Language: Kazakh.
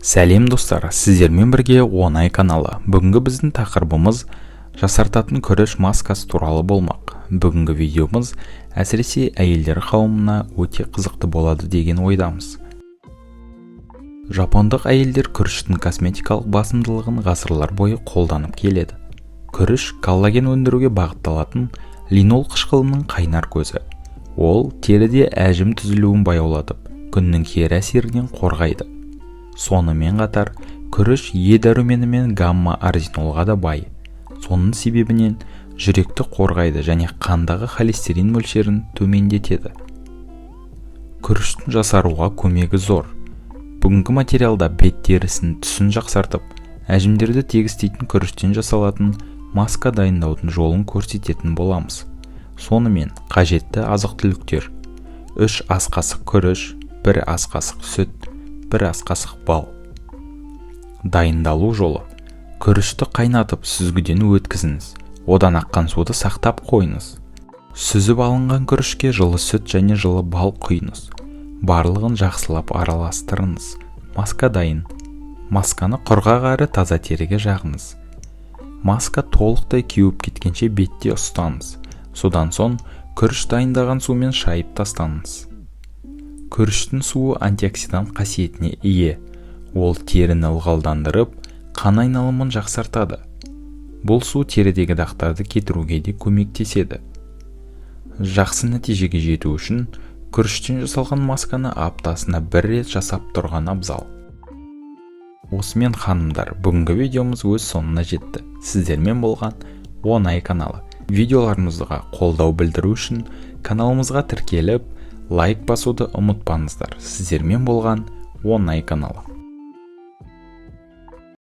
Сәлем, достар! Сіздермен бірге Оңай каналы. Бүгінгі біздің тақырыбымыз жасартатын күріш маскасы туралы болмақ. Бүгінгі видеомыз әсіресе әйелдер қауымына өте қызықты болады деген ойдамыз. Жапондық әйелдер күріштің косметикалық басымдылығын ғасырлар бойы қолданып келеді. Күріш – коллаген өндіруге бағытталатын линол қышқылының қайнар көзі. Ол теріде әжім түзілуін баяулатып, күннің кері әсерінен қорғайды. Сонымен қатар күріш Е дәрумені мен гамма аризинолға да бай. Соның себебінен жүректі қорғайды және қандағы холестерин мөлшерін төмендетеді. Күріштің жасаруға көмегі зор. Бүгінгі материалда бет терісінің түсін жақсартып, әжімдерді тегістейтін күріштен жасалатын маска дайындаудың жолын көрсететін боламыз. Сонымен, қажетті азық-түліктер: 3 ас қасық күріш, 1 ас қасық сүт, 1 ас қасық бал. Дайындалу жолы: күрішті қайнатып, сүзгіден өткізіңіз. Одан аққан суды сақтап қойыңыз. Сүзіп алынған күрішке жылы сүт және жылы бал құйыңыз. Барлығын жақсылап араластырыңыз. Маска дайын. Масканы құрғақ әрі таза теріге жағыңыз. Маска толықтай кеуіп кеткенше бетте ұстаңыз. Содан соң күріш дайындаған сумен шайып тастаңыз. Күріштің суы антиоксидант қасиетіне ие. Ол теріні ылғалдандырып, қан айналымын жақсартады. Бұл су терідегі дақтарды кетіруге де көмектеседі. Жақсы нәтижеге жету үшін күріштен жасалған масканы аптасына бір рет жасап тұрған абзал. Осымен, ханымдар, бүгінгі видеомыз өз соңына жетті. Сіздермен болған Оңай каналы. Видеоларымызға қолдау білдіру үшін каналымызға тіркеліп, лайк басуды ұмытпаңыздар. Сіздермен болған Оңай каналы.